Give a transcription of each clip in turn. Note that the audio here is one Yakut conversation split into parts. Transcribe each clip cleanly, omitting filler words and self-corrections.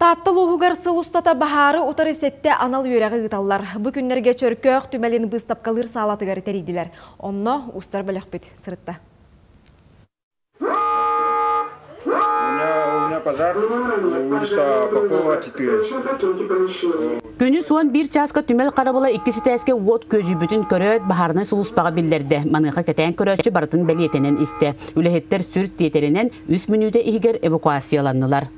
Таатта улууһугар сыл устата баһаары утары сэттэ анал үөрэҕи ыыталлар. Бу күннэргэ Чөркөөх түмэлин быыстапкалыыр саалатыгар тэрийдилэр. Онно устар бөлөхпүт сырытта. У меня пожар, улица Попова, 4. Күнүс 11 чааска түмэл харабыла иккис этээскэ уот күөдьүйбүтүн көрөөт, баһаарынай сулууспаҕа биллэрдэ. Маныаха кэтээн көрөөччү барытын бэлиэтэнэн истэ. Үлэһиттэр сүр тиэтэлинэн үс мүнүүтэ иһигэр эвакуацияланнылар.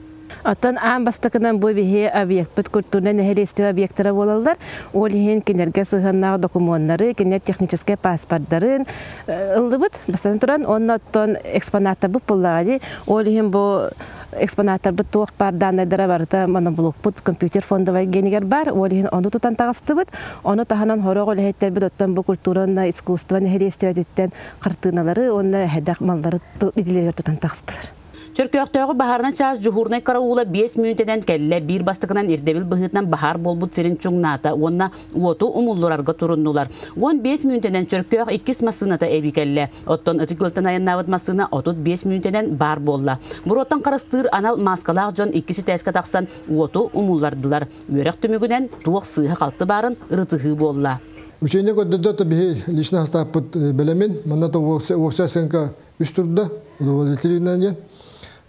Оттон аан бастакынан бу биһи объекпыт культурнай нэһилиэстибэ объектара буолаллар. Ол иһин кинилэргэ сыһыаннаах докумуоннары, кинилэр техническэй паспордарын ыллыбыт. Бастатан туран, онно оттон экспонаттарбыт буоллаҕа дии. Ол иһин бу экспонаттарбыт туох баар дааннайдара барыта моноблокпут компьютер фондовай генигэр бар. Ол иһин ону тутан таҕыстыбыт. Ону таһынан хорох үлэһиттэрбит оттон бу культура искусство нэһилиэстибэтиттэн хартыыналары уонна эһэдэх маллары илиилэригэр тутан таҕыстылар. Чөркөөхтөөҕү баһаарынай чаас дьуһуурунай караула 5 мүнүүтэнэн кэллэ, биир бастакынан ирдэбил быһыытынан баһаар буолбут сирин чуҥнаата уонна уоту умулларарга туруннулар. 15 мүнүүтэнэн Чөркөөх иккис массыыната эбии кэллэ. Оттон Ытык Күөлтэн айаннаабыт массыына 35 мүнүүтэнэн баар буолла. Буруоттан харыстыыр анал мааскалаах дьон иккис этээскэ тахсан уоту умуллардылар. Үөрэх түмүгүнэн туох сыыһа-халты баарын ырытыһыы буолла. Учение көрдөрдө биһи личный составпыт бэлэмин, манна да уопсай оценка үс турда, удовлетворительный диэн.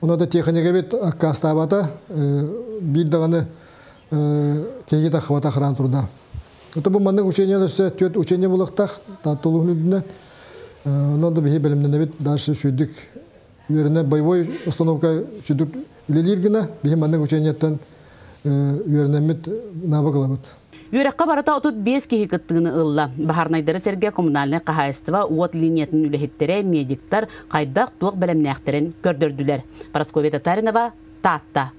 Онно да техникабит аккаастаабата, биир даҕаны киһи таххыбата храан турда. Это бу маннык учение өссө түөрт учение булуохтаах Таатта улууһун үрдүнэн. Онон да биһи бэлэмнэнэбит дальше сүүрдүк үөрэнэ боевой установка сүүрдүк үлэлиир гына биһи маннык учениеттан үөрэнэммит навык ылабыт. Үөрэххэ барыта 35 киһи кыттыыны ылла. Баһаарнайдары сэргэ коммунальнай хаһаайыстыба уот линиятын үлэһиттэрэ, медиктар хайдах туох бэлэмнээхтэрин көрдөрдүлэр. Парасковья Татаринова, Таатта.